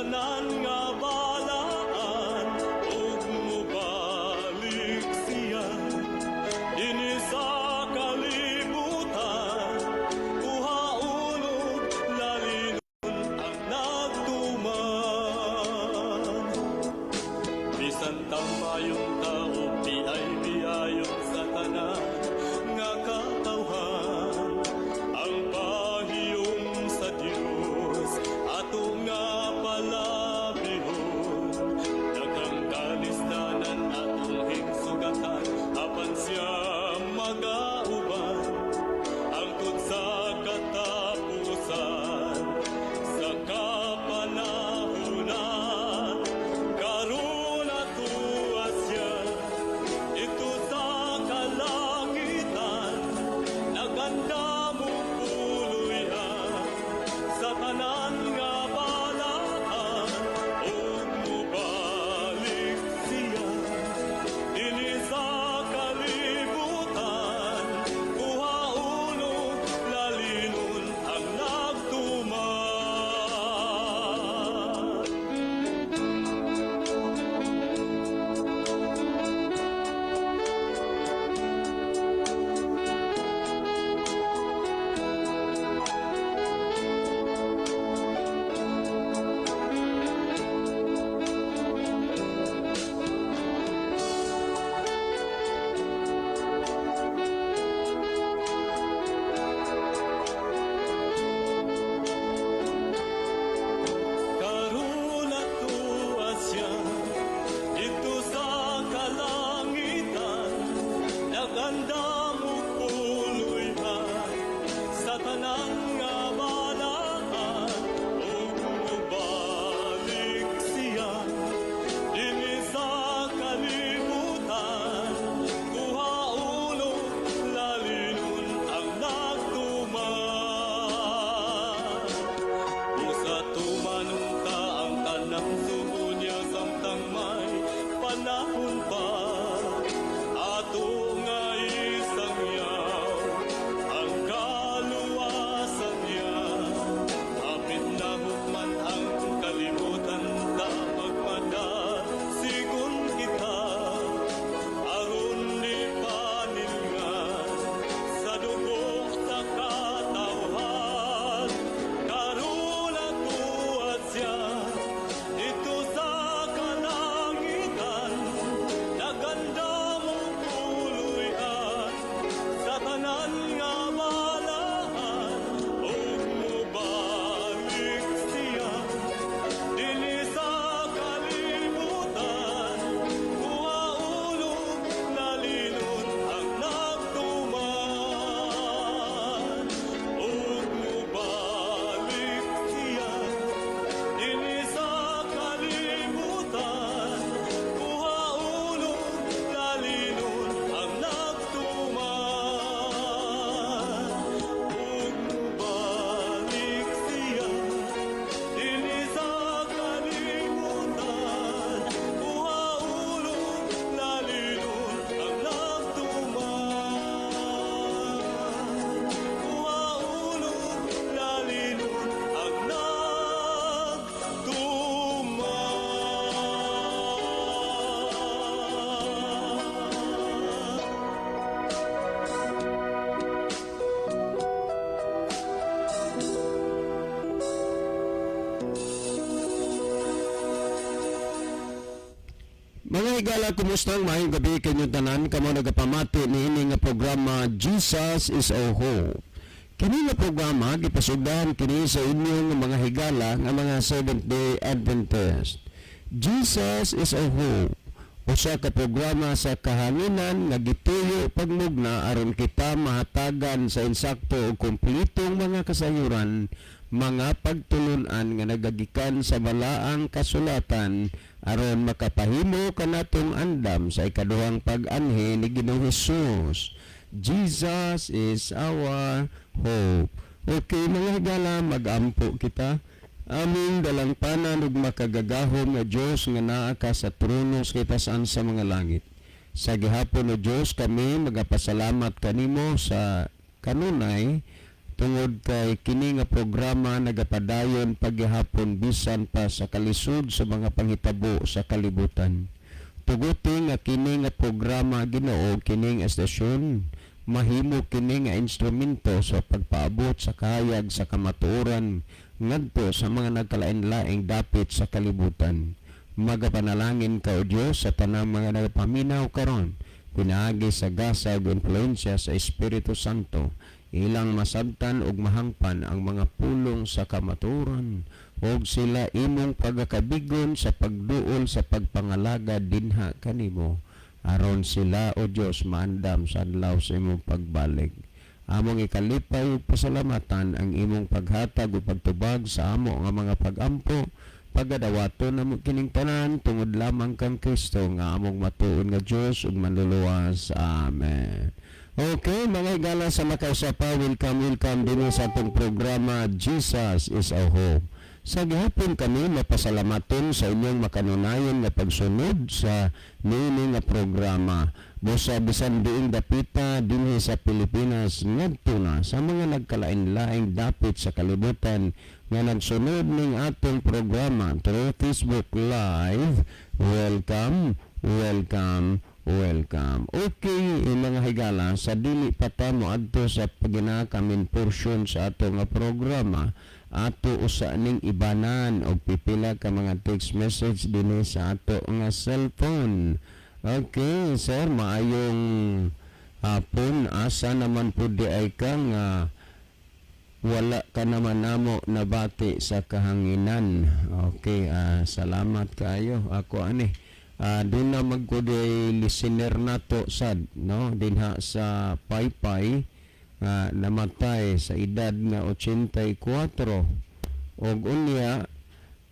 Tanan nga balaan ug mubalik siya dinhi sa kalibutan, kuhaon ug lalinon ang nagtuman. Bisan tambayon ta o biay-biayon sa tanan nga katawhan, ang pahiyom sa Dios ato nga palabihon. Daghang kalisdanan atong higsugatan, apan siya magauban hangtod sa katapusan sa kapanahunan. Karon atoa siya didto sa kalangitan, nag-andam og puloy-an sa tanan nga balaan ug mubalik siya dinhi sa kalibutan, kuhaon ug lalinon ang nagtuman. Karon atoa siya didto sa kalangitan, nag-andam og puloy-an sa tanan nga balaan ug mubalik siya dinhi sa kalibutan, kuhaon ug lalinon ang nagtuman. Busa tumanon ta ang tanang sugo niya samtang may panahon pa. Ato nga isangyaw ang kaluwasan niya. Hapit na hukman ang kalibutan, ta magpadasigon kita aron di panilngan sa dugo sa katawhan. Karon atoa siya didto sa kalangitan, nag-andam og puloy-an sa tanan nga balaan ug mubalik siya dinhi sa kalibutan, kuhaon ug lalinon ang nagtuman ug mubalik siya dinhi sa kalibutan, kuhaon ug lalinon ang nagtuman ug mubalik siya dinhi sa kalibutan, kuhaon ug lalinon ang nagtuman, kuhaon ug lalinon ang nagtuman. Mga higala, kumusta? Maayong gabi kanyong tanan, kamo nagapamati niini nga programa, Jesus is Our Hope. Kini nga programa gipasugdan kini sa inyong mga higala nga mga Seventh Day Adventist. Jesus is Our Hope, usa ka programa sa kahanginan nga gituyo pagmugna aron kita mahatagan sa insakto ug kumpletong mga kasayuran, mga pagtulunan nga nagagikan sa balaang kasulatan aron makapahimo kanatong andam sa ikaduhang pag-anhi ni Ginoong Hesus. Jesus is our hope. Okay, mga higala, mag-ampo kita. Aming dalangpanan ug makagagahom nga Dios nga naa ka sa trono sa kitasan sa mga langit. Sa gihapon, o Dios, kami magapasalamat kanimo sa kanunay. Tungod kay kini nga programa nagapadayon paghihapon bisan pa sa kalisod sa mga panghitabo sa kalibutan. Tuguti nga kini nga programa, Ginoo, kining estasyon, mahimo kini nga instrumento sa pagpaabot sa kahayag sa kamatuoran ngadto sa mga nagkalain-laing dapit sa kalibutan. Magapanalangin ka, O Dios, sa tanang mga nagapaminaw karon. Pinaagi sa gasa ug impluwensya sa Espiritu Santo, ilang masabtan ug mahangpan ang mga pulong sa kamatuoran ug sila imong pagakabigon sa pagduol sa pagpangalaga dinha kanimo, aron sila, O Dios, maandam sa adlaw sa imong pagbalik. Among ikalipay ug pasalamatan ang imong paghatag ug pagtubag sa amo nga mga pagampo. Pagadawaton namo kining tanan tungod lamang kang Kristo nga among matuod nga Dios ug Manluluwas. Amen. Okay, mga higala sa makausapa, welcome, welcome din sa atong programa Jesus is Our Hope. Sa gihapon kami mapasalamaton sa inyong makanunayon nga pagsunod sa niini nga programa. Busa bisan diin dapita dinhi sa Pilipinas ngadto na sa mga nagkalain-laing dapit sa kalibutan nga nagsunod ning atong programa through Facebook Live. Welcome, welcome, welcome. Okay, mga higala, sa dili pa ta moadto sa paginakamin portion sa ato nga programa, ato usa ning ibanan og pipila ka mga text message dinhi sa ato nga cellphone. Okay, sir, maayong hapon. Asa naman po di ay ka nga wala ka naman namo nabati sa kahanginan? Okay, salamat kaayo. Ako ani. Doon na magkuday listener nato sad, no, dinha sa Paypay nga namatay sa edad nga 84, og unya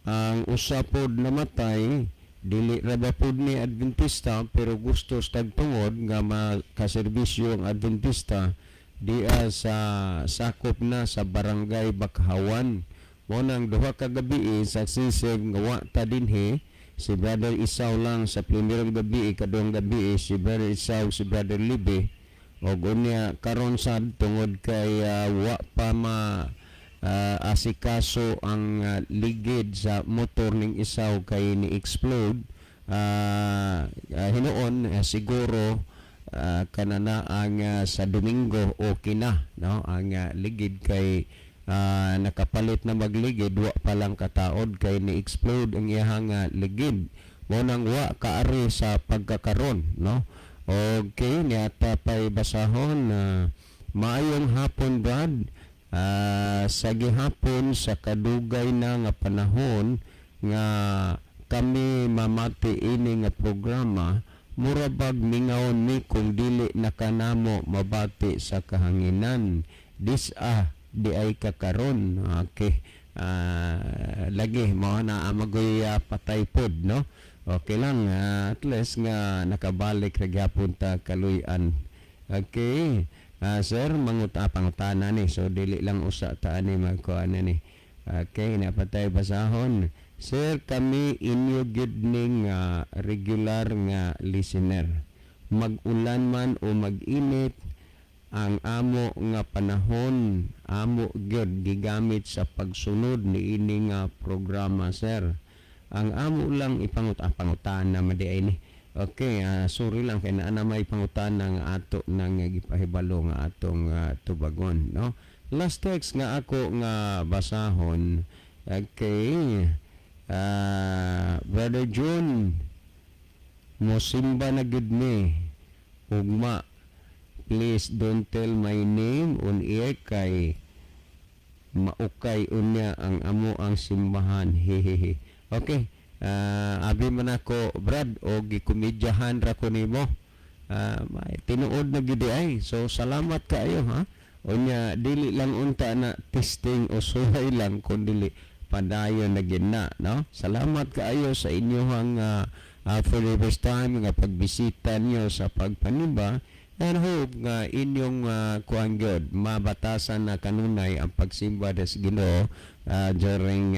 ang usa pod namatay, dili ra ba pod ni Adventista, pero gusto sa tagtungod nga makaserbisyo ang Adventista diya sa sakop na sa Barangay Bakhawan. Mo nang 2 ka gabi successive nga wa ta dinhi. Si Brother Isaw lang sa primerong gabi, ikaduhang gabi si Brother Isaw, si Brother Libe. Og unya karon sad, tungod kay wa pa ma asikaso ang ligid sa motor ning Isaw kay ni explode, hinuon siguro kanana ang sa Domingo okay na, no, ang ligid kay nakapalit na magligid, wa pa lang kataod kay ni explode ang iyahang ligid. Mo nang wa kaari sa pagkakaron, no. Okay, niata pay basahon na maayong hapon, Brad. Sa gihapon sa kadugay na nga panahon nga kami mamati ini nga programa, mura bag mingawon mi kung dili na kanamo mabati sa kahanginan. This di ay kakaron. Okay, lagi mao na amagoy patay pod, no. Okay lang, at least nga nakabalik ra gyapon ta kaluy-an. Okay, sir, manguta pangutana ni, so dili lang usa ta ani magkuan ni. Okay, napatay basahon. Sir, kami inyo gyud ning regular nga listener. Mag-ulan man o mag-init ang amo nga panahon, amo gyud gigamit sa pagsunod niini nga programa, sir. Ang amo lang pangutana man di ay ni. Okay, sorry lang kay naa na may pangutana nga ato nang gipahibalo nga atong tubagon, no. Last text nga ako nga basahon. Okay. Brother June, mosimba na gid mi ugma. Please don't tell my name on air kay maukay unya ang amo ang simbahan. Hehehe. Okay. Abi man ako, Brad, o gikomedyahan ra ko nimo. May tinuod na gid ay. So salamat kaayo, ha. Unya dili lang unta na testing o suway lang kun dili padayon na gid na, no. Salamat kaayo sa inyong for the first time nga pagbisita niyo sa pagpanimba and hope nga inyong kuan gyud mabatasan na kanunay ang pagsimba des Ginoo during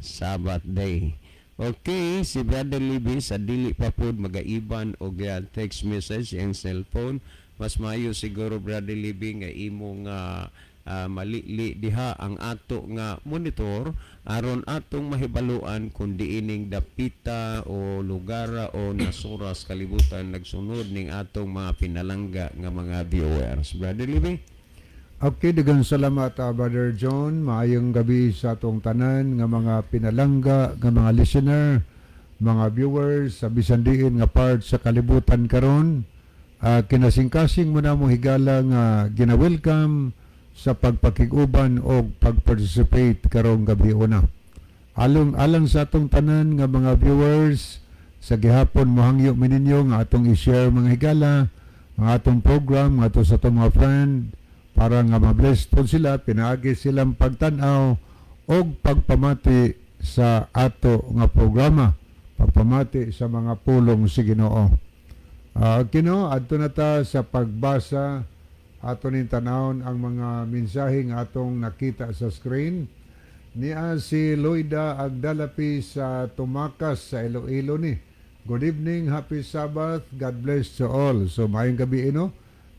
Sabbath day. Okay, si Brother Libby sa dili pa pod magaiban og text message ang cellphone. Mas maayo siguro, Brother Libby, nga imong Malili diha ang ato nga monitor aron atong mahibaluan kung diining dapita o lugar o nasuras kalibutan nagsunod ning atong mga pinalangga nga mga viewers. Brother Libby. Okay, daghang salamat, Brother John. Maayong gabi sa atong tanan nga mga pinalangga, nga mga listener, mga viewers sa bisan diin nga part sa kalibutan karon. Kinasingkasing mo na mo higala nga gina-welcome sa pagpakig-uban o pag-participate karong gabi una. Along alang sa atong tanan nga mga viewers, sa gihapon mohangyo mi ninyo nga atong i-share, mga higala, ang atong program ngadto sa atong mga friend para nga ma-bless pod sila pinaagi silang pagtan-aw og pagpamati sa ato nga programa, pagpamati sa mga pulong sa Ginoo. Kino adto na ta sa pagbasa, ato ning tanawon ang mga mensahe nga atong nakita sa screen. Niya si Loida Agdalapi sa Tumakas sa Iloilo ni. Good evening, happy Sabbath, God bless to all. So maayong gabi ino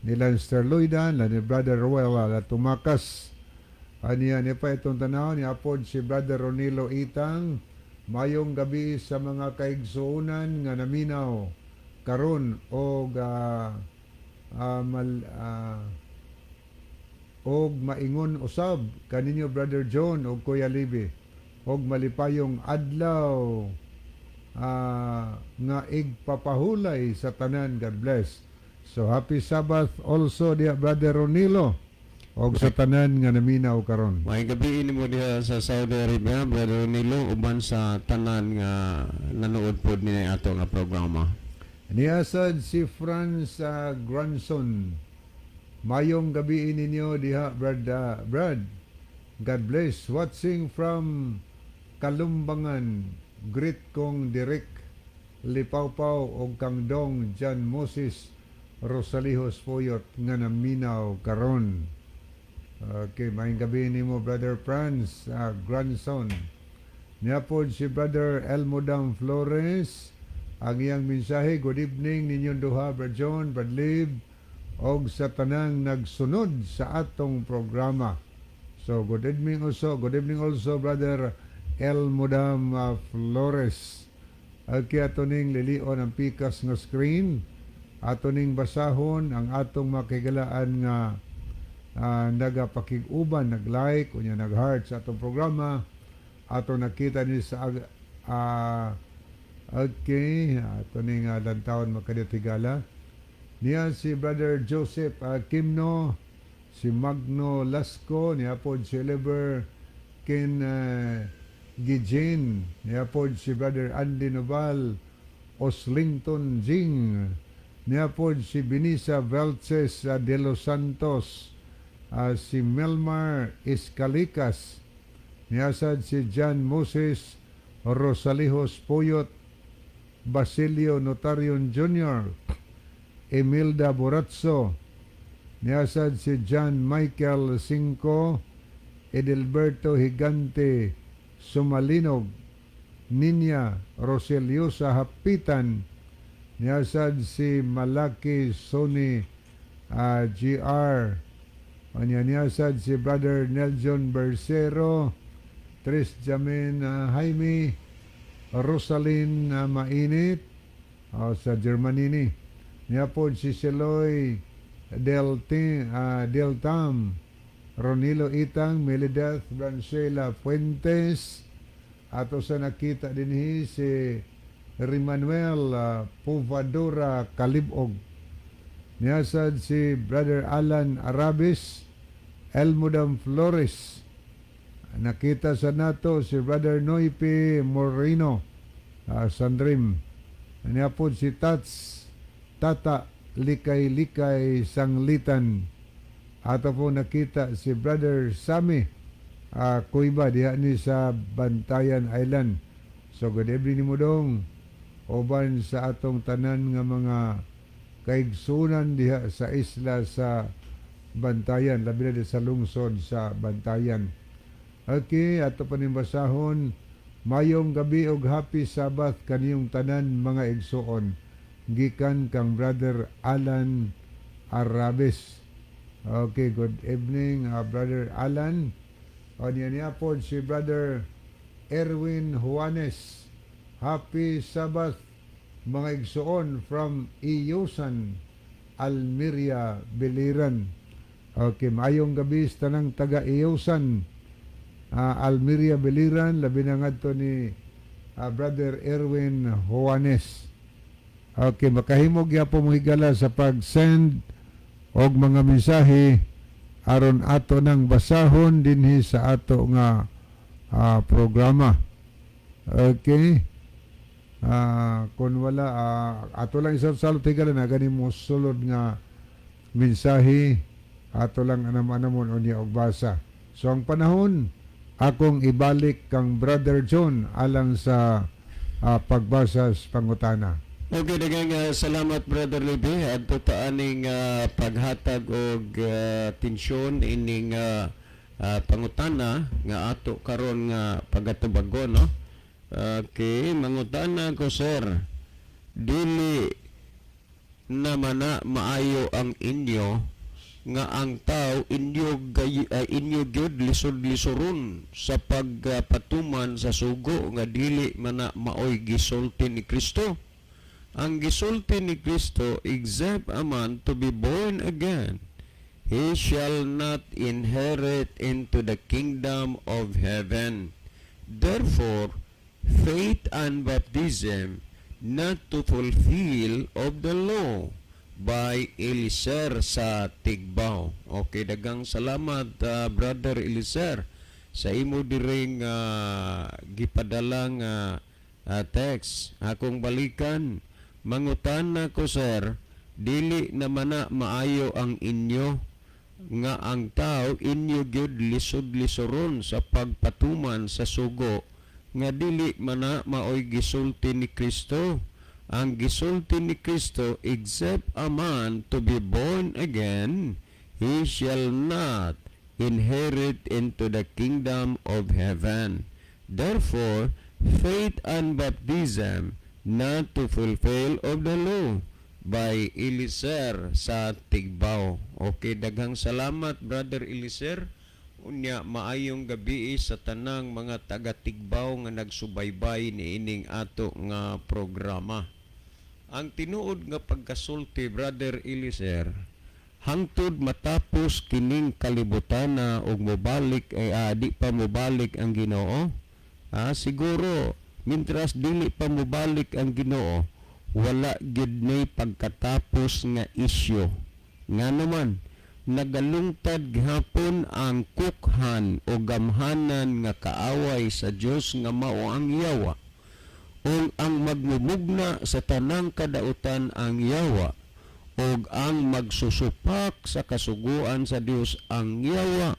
ni Lanster Loida, ni Brother Roel la Tumakas. Aniya niya pa itong tanaw ni apod si Brother Ronilo Itang. Mayong gabi sa mga kaigsuonan nga naminaw karon og og maingon usab kaninyo, Brother John og Kuya Libi, og malipayong adlaw nga igpapahulay sa tanan. God bless. So happy Sabbath also diya, Brother Ronilo, og sa tanan nga naminaw karon. Maayong gabi nimo diha sa Saudi Arabia, Brother Nilo, uban sa tanan nga nanood pod ni ato nga programa. Niasad si Franz Grandson. Mayong gabi ninyo diha, Brad. Brad. God bless. Watching from Kalumbangan. Greet kong Direk Lipawpaw og kang Dong John Moses Rosalijos Foyot nga naminaw karon. Okay, maayong gabi nimo, Brother Franz Grandson. Niapod si Brother Elmodam Flores. Ang iyang mensahe, good evening ninyong duha, Brad John, Brad Lib, og sa tanang nagsunod sa atong programa. So, good evening also, good evening also, Brother Elmodam Flores. Okay, ato ning lilion ang pikas nga screen. Ato ning basahon ang atong makigalaan nga nagapakig-uban, nag-like, unya nag-heart sa atong programa. Ato nakita ni sa okay, ato ning lantawon makaditigala. Niya si Brother Joseph Kimno, si Magno Lasco, niya po si Oliver Ken Gijin, niya po si Brother Andy Noval, Oslington Jing, niya po si Benisa Velces de los Santos, si Melmar Escalicas, niya sad si John Moses Rosalijos Puyot, Basilio Notarion Jr., Emilda Borazzo, niyasad si John Michael Cinco, Edelberto Gigante Sumalinog, Ninya Roseliosa Hapitan, niyasad si Malaki Sony GR, Anya niyasad si Brother Nelson Bercero, Tris Jamin Jaime, Rosalyn Mainit, sa Germany ni. Niya po si Seloy Del Tam, Ronilo Itang, Melideth Brancela Fuentes, ato sa nakita dinhi si Rimanuel Puvadora Kalibog. Niyasad si Brother Alan Arabis, Elmodam Flores. Nakita sa nato si Brother Noipe Moreno, Sandrim. Niya po si Tats Tata Likay Likay Sanglitan. Ato po nakita si Brother Sami Kuyba diha ni sa Bantayan Island. So good evening nimo dong, uban sa atong tanan nga mga kaigsunan diha sa isla sa Bantayan, labi na di sa lungsod sa Bantayan. Okay, ato pa ning basahon. Mayong gabi og happy Sabbath kaniyong tanan, mga igsuon. Gikan kang Brother Alan Arabes. Okay, good evening, Brother Alan. O niya niya po si Brother Erwin Juanes. Happy Sabbath, mga igsoon from Iyusan, Almeria, Biliran. Okay, maayong gabi sa tanang taga Iyusan, Almeria, Biliran, labi na ngadto ni Brother Erwin Juanes. Okay, makahimo gyapon mo, higala, sa pag-send og mga mensahe aron ato nang basahon dinhi sa ato nga programa. Okay. Kung wala, ato lang isang salot, higala, na gani mo sulod nga mensahe, ato lang anam-anamon unya og basa. So ang panahon akong ibalik kang Brother John alang sa pagbasa sa pangutana. Okay, daghang salamat, Brother Libby. Adto ta aning paghatag og tensyon ining pangutana nga ato karon nga pagatubagon, no. Okay, mangutana ko, sir. Dili naman na maayo ang inyo nga ang tao inyo inyo gyud lisod-lisoron sa pagpatuman sa sugo nga dili man na maoy gisulti ni Kristo. Ang gisulti ni Kristo, "Except a man to be born again, he shall not inherit into the kingdom of heaven. Therefore, faith and baptism not to fulfill of the law," by Eliser sa Tigbao. Okay, daghang salamat, Brother Eliser, sa imo diring gipadalang text. Akong balikan. Mangutana ko, sir, dili naman na maayo ang inyo nga ang tao inyo gyud lisod-lisoron sa pagpatuman sa sugo nga dili man na maoy gisulti ni Kristo. Ang gisulti ni Kristo, "Except a man to be born again, he shall not inherit into the kingdom of heaven. Therefore, faith and baptism not to fulfill of the law," by Eliser sa Tigbao. Okay, daghang salamat, Brother Eliser. Unya maayong gabi sa tanang mga taga Tigbao nga nagsubaybay niining ato nga programa. Ang tinuod nga pagkasulti, Brother Eliser, hangtod matapos kining kalibutana ug mobalik eh, di pa mobalik ang Ginoo. Siguro mintras dili pa mobalik ang Ginoo, wala gid nay pagkatapos nga isyu. Nga naman nagalungtad gihapon ang kukhan o gamhanan nga kaaway sa Dios nga mao ang yawa. Ug ang magmumugna sa tanang kadautan ang yawa, ug ang magsusupak sa kasuguan sa Dios ang yawa.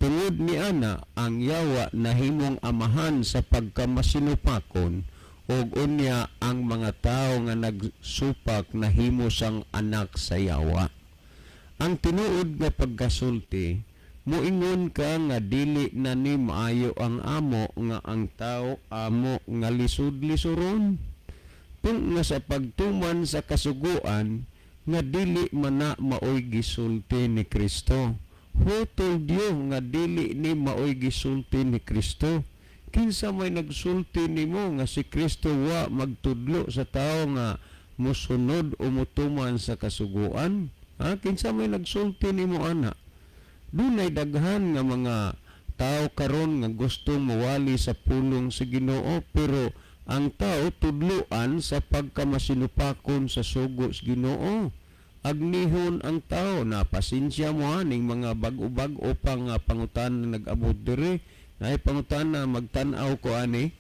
Tungod ni ana, ang yawa nahimong amahan sa pagkamasinupakon, ug unya ang mga tawo nga nagsupak nahimo sang anak sa yawa. Ang tinuod nga pagkasulti, muingon ka nga dili na ni maayo ang amo nga ang tao amo nga lisod-lisuron. Tung nga sa pagtuman sa kasuguan nga dili man na maoy gisulti ni Kristo. Who told you nga dili ni maoy gisulti ni Kristo? Kinsa may nagsulti nimo nga si Kristo wa magtudlo sa tao nga musunod o mutuman sa kasuguan? Ha? Kinsa may nagsulti nimo ana? Dunay daghan nga mga tao karon nga gusto mowali sa pulong sa Ginoo, pero ang tao tudloan sa pagkamasinupakon sa sugo sa Ginoo. Agnihon ang tao na pasensya mo ha ning mga bag-o-bag-o pa nga pangutana nag-abot diri. Ay pangutana, magtan-aw ko ani,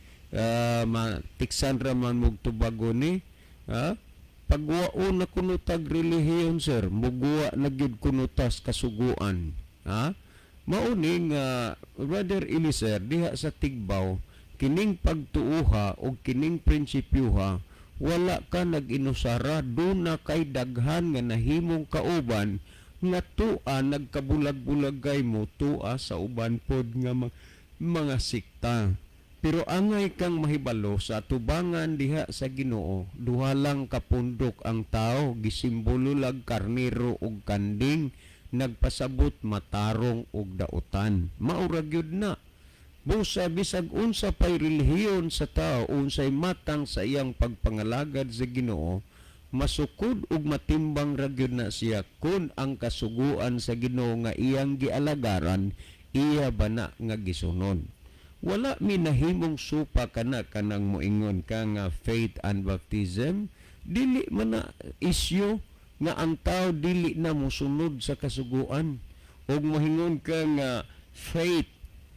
matiksan ra man mog tubago ni, ha? Pagwaon na kuno tag relihiyon, sir, muguwa na gyud kuno tas kasuguan, ha? Mao ni nga, Brother Eliser diha sa Tigbao, kining pagtuuha og kining prinsipyoha wala ka nag-inusara. Duna kay daghan nga nahimong kauban nga tua nagkabulag-bulagay mo tua sa uban pod nga mga sikta. Pero angay kang mahibalo sa tubangan diha sa Ginoo, duha lang kapundok ang tao, gisimbolo lag karnero ug kanding. Nagpasabot matarong og dautan. Mao ra gyud na. Busa bisag unsa pay relihiyon sa tao, unsay matang sa iyang pagpangalagad sa Ginoo, masukod ug matimbang ra gyud na siya kun ang kasuguan sa Ginoo nga iyang gialagaran, iya ba na nga gisunod. Wala mi nahimong supa kana kanang moingon ka nga faith and baptism, dili man na isyu nga ang tao dili na mosunod sa kasuguan. Ug mohingon ka nga faith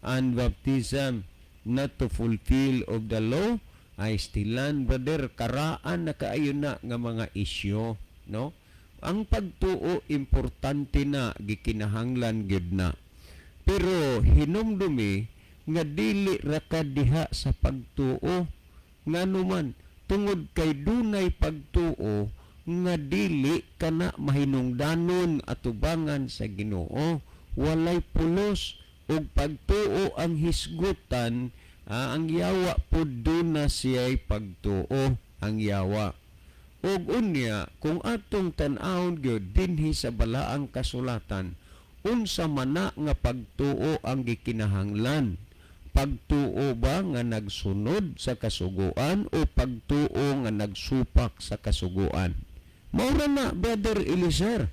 and baptism not to fulfill of the law, ay stilan, brother, karaan na kaayo na nga mga isyu, no? Ang pagtuo, importante na, gikinahanglan gyud na, pero hinumdumi nga dili ra ka diha sa pagtuo. Ngano man? Tungod kay dunay pagtuo nga dili kana mahinungdanon atubangan sa Ginoo, walay pulos. Ug pagtuo ang hisgutan, ang yawa pud duna siya'y pagtuo, ang yawa. Ug unya, kung atong tan-awon gyud dinhi sa Balaang Kasulatan, unsa man na nga pagtuo ang gikinahanglan? Pagtuo ba nga nagsunod sa kasuguan o pagtuo nga nagsupak sa kasuguan? Mao ra na, Brother Eliezer.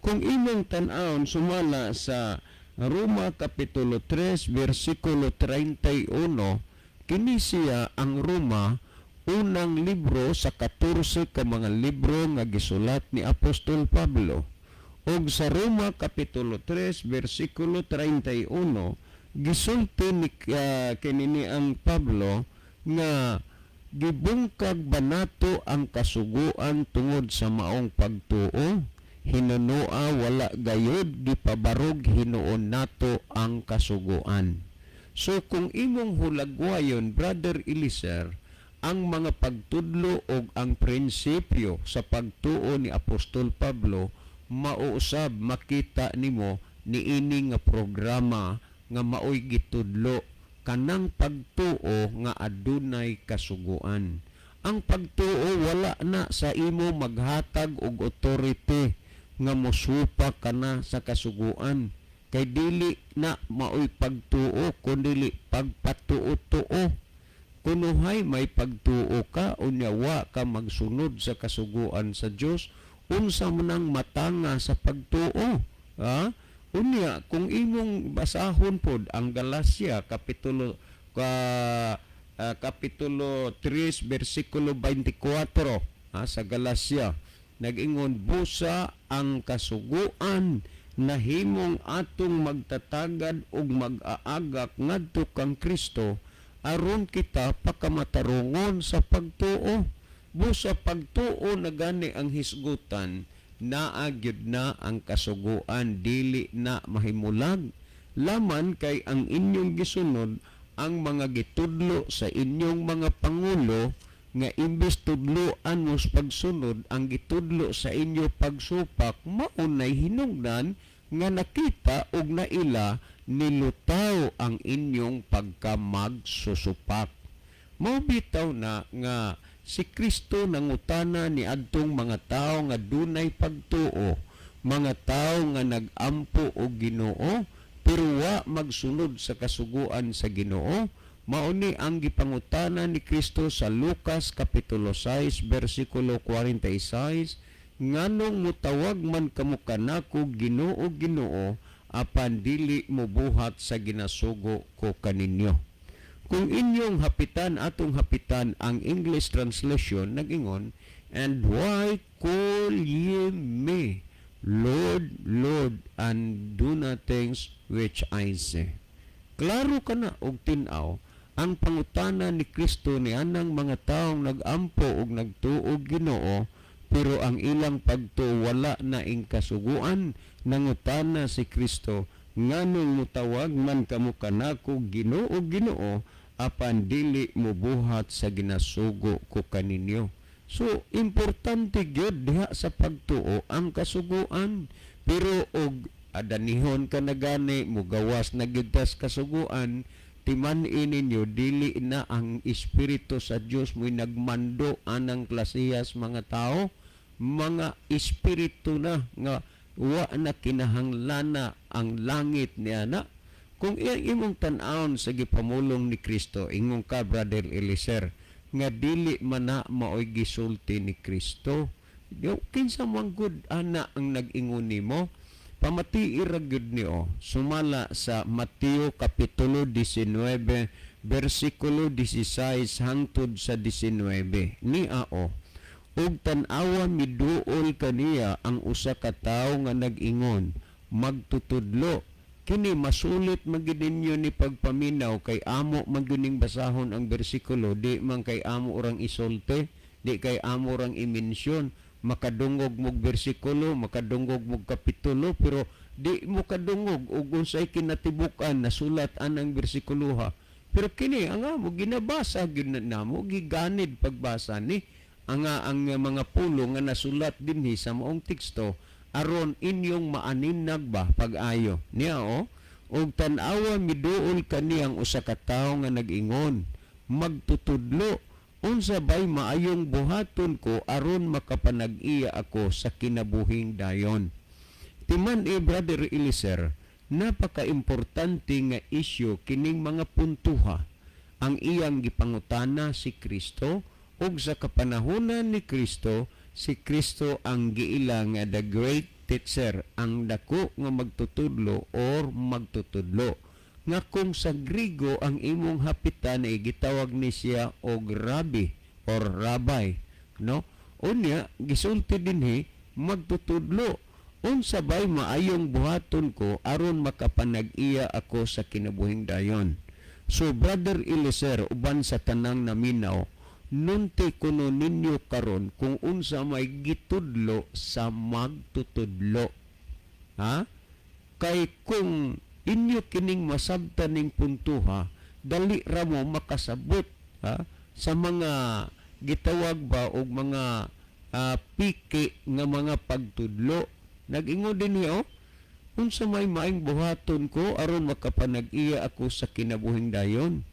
Kung imong tan-awon sumala sa Roma Kapitulo 3 versikulo 31, kini siya ang Roma, unang libro sa 14 ka mga libro nga gisulat ni Apostol Pablo. Ug sa Roma Kapitulo 3 versikulo 31, gisulti ni kini ni ang Pablo nga gibungkag ba nato ang kasuguan tungod sa maong pagtuo? Hinunoa wala gayod, gipabarog hinuon nato ang kasuguan. So kung imong hulagwayon, Brother Eliezer, ang mga pagtudlo og ang prinsipyo sa pagtuo ni Apostol Pablo, mauusab makita nimo niini nga programa nga maoy gitudlo kanang pagtuo nga adunay kasuguan. Ang pagtuo wala na sa imo maghatag og authority nga mosupak ka na sa kasuguan, kay dili na maoy pagtuo kundili pagpatuo-tuo. Kunuhay may pagtuo ka, unya wa ka magsunod sa kasuguan sa Dios, unsa man ang matanga sa pagtuo, ha? Unya kung imong basahon pod ang Galacia kapitulo 3 versikulo 24, ha, sa Galacia nag-ingon, busa ang kasuguan nahimong atong magtatagad ug mag-aagak ngadto kang Kristo aron kita pakamatarongon sa pagtuo. Busa pagtuo na gani ang hisgutan, naa gyud na ang kasuguan, dili na mahimulag. Laman kay ang inyong gisunod ang mga gitudlo sa inyong mga pangulo, nga imbes tudloan mo sa pagsunod, ang gitudlo sa inyo pagsupak. Maunay hinungdan nga nakita og naila nilutaw ang inyong pagkamagsusupak. Mao bitaw na nga si Kristo nangutana ni adtong mga tawo nga dunay pagtuo, mga tawo nga nag-ampo og Ginoo pero wa magsunod sa kasuguan sa Ginoo. Mao ni ang gipangutana ni Kristo sa Lucas Kapitulo 6 versikulo 46, nganong mutawag man kamo kanako Ginoo, Ginoo, apan dili mobuhat sa ginasugo ko kaninyo? Kung inyong hapitan, atong hapitan ang English translation, nagingon, "And why call ye me Lord, Lord, and do not things which I say?" Klaro ka na og tin-aw ang pangutana ni Kristo ni anang mga taong nag-ampo og nagtuo Ginoo pero ang ilang pagtuo wala na ing kasuguan. Nangutana si Kristo, nganong mutawag man kamo kanako Ginoo, Ginoo, apan dili mobuhat sa ginasugo ko kaninyo? So importante gyud diha sa pagtuo ang kasuguan, pero og adanihon ka na gani, mugawas na gyud tas kasuguan, timan-i ninyo dili na ang espiritu sa Dios mo'y nagmando anang klasehas mga tao, mga espiritu na nga Wa na kinahanglana ang langit niya na. Kung iyang imong tan-awon sa gipamulong ni Kristo, ingon ka, Brother Eliezer, nga dili man na maoy gisulti ni Kristo. Yo, kinsa man gud ana ang nag-ingon nimo? Pamatii ra gyud niyo sumala sa Mateo kapitulo 19 bersikulo 16 hangtod sa 19 ni ao: "Ug tan-awa, miduol kaniya ang usa ka tawo nga nag-ingon, 'Magtutudlo.'" Kini masulit man gid ninyo ni pagpaminaw kay amo man gyud ning basahon ang bersikulo, di man kay amo orang isulti, di kay amo orang i-mention. Makadungog mog bersikulo, makadungog mog kapitulo, pero di mo kadungog og unsay kinatibuk-an nasulat anang bersikuloha. Pero kini ang amo ginabasa gyud na namo, giganid pagbasa ni ang mga pulong nga nasulat dinhi sa maong teksto aron inyong maaninag ba pag-ayo niya o. "Ug tan-awa, miduol kaniyang usa ka tawo nga nag-ingon, 'Magtutudlo, unsa bay maayong buhaton ko aron makapanag-iya ako sa kinabuhing dayon?'" Timan e, Brother Eliezer, napaka-importante nga isyu kining mga puntuha ang iyang gipangutana si Kristo, ug sa kapanahonan ni Kristo, si Kristo ang giila nga the great teacher, ang dako nga magtutudlo or magtutudlo nga kung sa Grigo ang imong hapitan ay gitawag ni siya og rabbi or rabbi, no? Unya gisulti dinhi, "Magtutudlo, unsa bay maayong buhaton ko aron makapanag-iya ako sa kinabuhing dayon?" So Brother Eliezer, uban sa tanang naminaw, nunti kuno ninyo karon kung unsa may gitudlo sa magtutudlo, ha? Kay kung inyo kining masabtan ning puntuha, dali ra mo makasabot, ha, sa mga gitawag ba og mga piki nga mga pagtudlo. Nag-ingon din niyo, "Unsa may maayong buhaton ko aron makapanag-iya ako sa kinabuhing dayon?"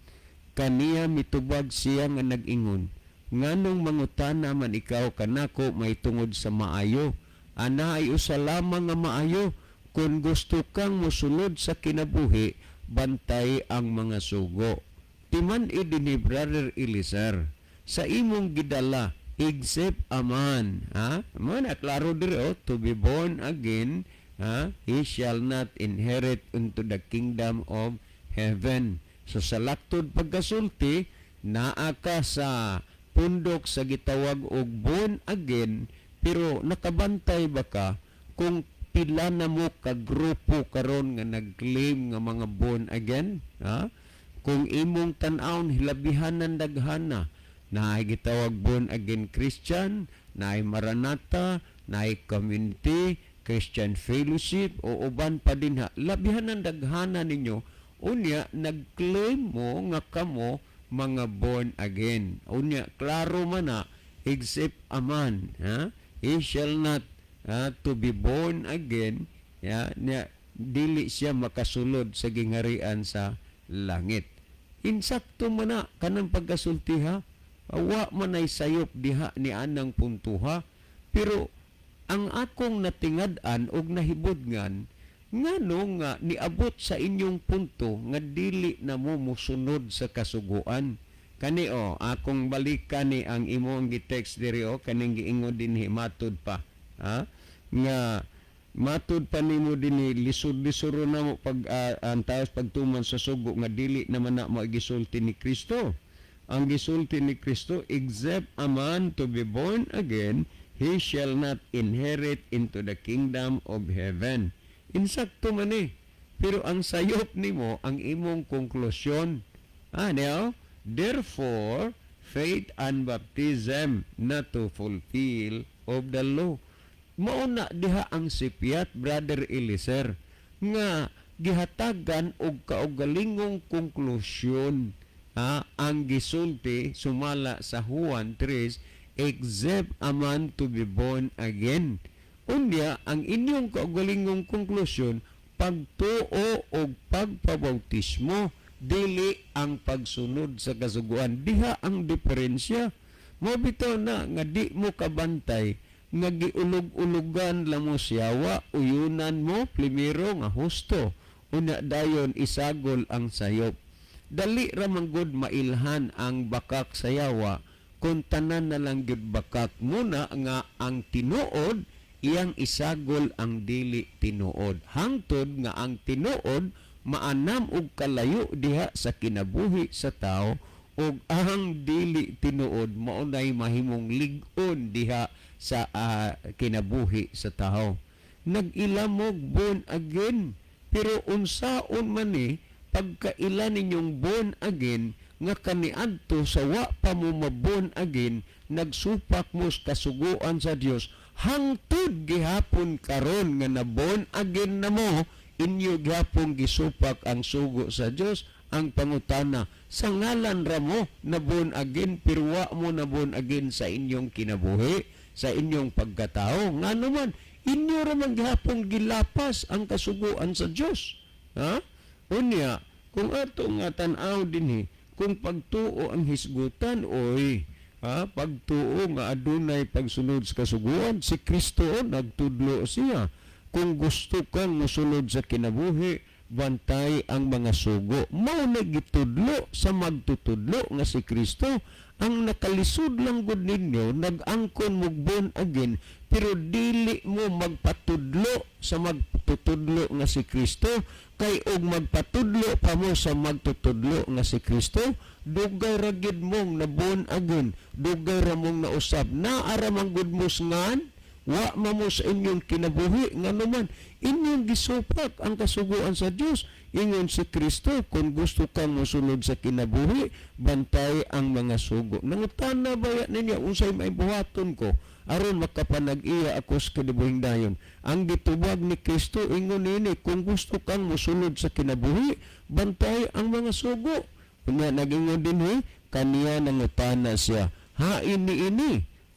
Kaniya mitubag siya nga nag-ingon, "Nganong mangutana man ikaw kanako may tungod sa maayo? Ana ay usa lamang nga maayo. Kung gusto kang mosulod sa kinabuhi, bantay ang mga sugo." Timan dinhi, Brother Eliezer, sa imong gidala, except a man, ha, mo na klaro diri oh, to be born again, ha, he shall not inherit into the kingdom of heaven. So sa laktod pagkasulti, naa ka sa pundok sa gitawag og born again, pero nakabantay ba ka kung pila na mo ka grupo karon nga nag-claim nga mga born again, ha? Kung imong tan-awon, hilabihanan daghana naay gitawag born again Christian, naay Maranatha, naay Community Christian Fellowship o uban pa dinha. Labihanan daghana ninyo, unya nag-claim mo nga kamo mga born again. Unya klaro man na, except a man, ha, he shall not to be born again, ya niya, dili siya makasulod sa gingharian sa langit. Insakto man na kanang pagkasulti, ha? Wa man ay sayop diha ni anang puntuha, pero ang akong natingad-an og nahibudngan, ngano nga niabot sa inyong punto nga dili na mo musunod sa kasuguan? Kani o akong balikan ni ang imong gi-text diri o, kaning giingon dinhi, matud pa, ha, nga matud pa nimo dinhi lisod-lisod na mo pag antaos pagtuman sa sugo nga dili naman na mo gisulti ni Kristo. Ang gisulti ni Kristo, except a man to be born again, he shall not inherit into the kingdom of heaven. Insakto man eh, pero ang sayop nimo, ang imong konklusyon, ano, therefore faith and baptism not to fulfill of the law. Mao na diha ang sipyat, Brother Eliezer, nga gihatagan og kaugalingong konklusyon, ha, ang gisulti sumala sa Juan 3, except a man to be born again. Unya ang inyong kaugalingong konklusyon, pagtuo og pagpabautismo, dili ang pagsunod sa kasuguan. Diha ang diferensya mo bitaw na nga di mo kabantay. Nga giulog-ulugan lang mo siyawa, uyunan mo primero nga husto, unya dayon isagol ang sayop. Dali ra man gud mailhan ang bakak sa yawa kung tanan na lang gyud bakak muna nga ang tinuod iyang isagol ang dili tinuod, hangtod nga ang tinuod maanam og kalayo diha sa kinabuhi sa tao ug ang dili tinuod maunay mahimong lig-on diha sa kinabuhi sa tao. Nag-ilamog born again, pero unsaon man ni pagkaila ninyong born again nga kaniadto sa wa pa mo ma-born again, nagsupak mo sa kasuguan sa Dios, hangtod gihapon karon nga na born again na mo, inyo gihapon gisupak ang sugo sa Dios? Ang pangutana, sa ngalan ra mo na born again pero wa mo na born again sa inyong kinabuhi, sa inyong pagkatao. Ngano man inyo ra man gihapon gilapas ang kasuguan sa Dios, ha? Unya kung ato nga tan-aw dinhi, kung pagtuo ang hisgutan, oy ha, pagtuo nga adunay pagsunod sa kasuguan, si Kristo oh, nagtudlo siya, kung gusto kang mosunod sa kinabuhi, bantay ang mga sugo. Mao na gitudlo sa magtutudlo nga si Kristo. Ang nakalisod lang gud ninyo, nag-angkon mo born again pero dili mo magpatudlo sa magtutudlo nga si Kristo, kay og magpatudlo pa mo sa magtutudlo nga si Kristo, dugay ra gid mong na born again, dugay ra mong nausab, naa ra man gud mo ngan wa mo sa inyong kinabuhi. Ngano man inyong gisupak ang kasuguan sa Dios. Ingon si Kristo, kung gusto kang mosunod sa kinabuhi, bantay ang mga sugo. Nangutana baya ninyo, unsay may buhaton ko aron makapanag-iya ako sa kinabuhing dayon? Ang gitubag ni Kristo, ingon nini, kung gusto kang mosunod sa kinabuhi, bantay ang mga sugo. Unya nagingon dinhi, kaniya nangutana siya, hain ni ini?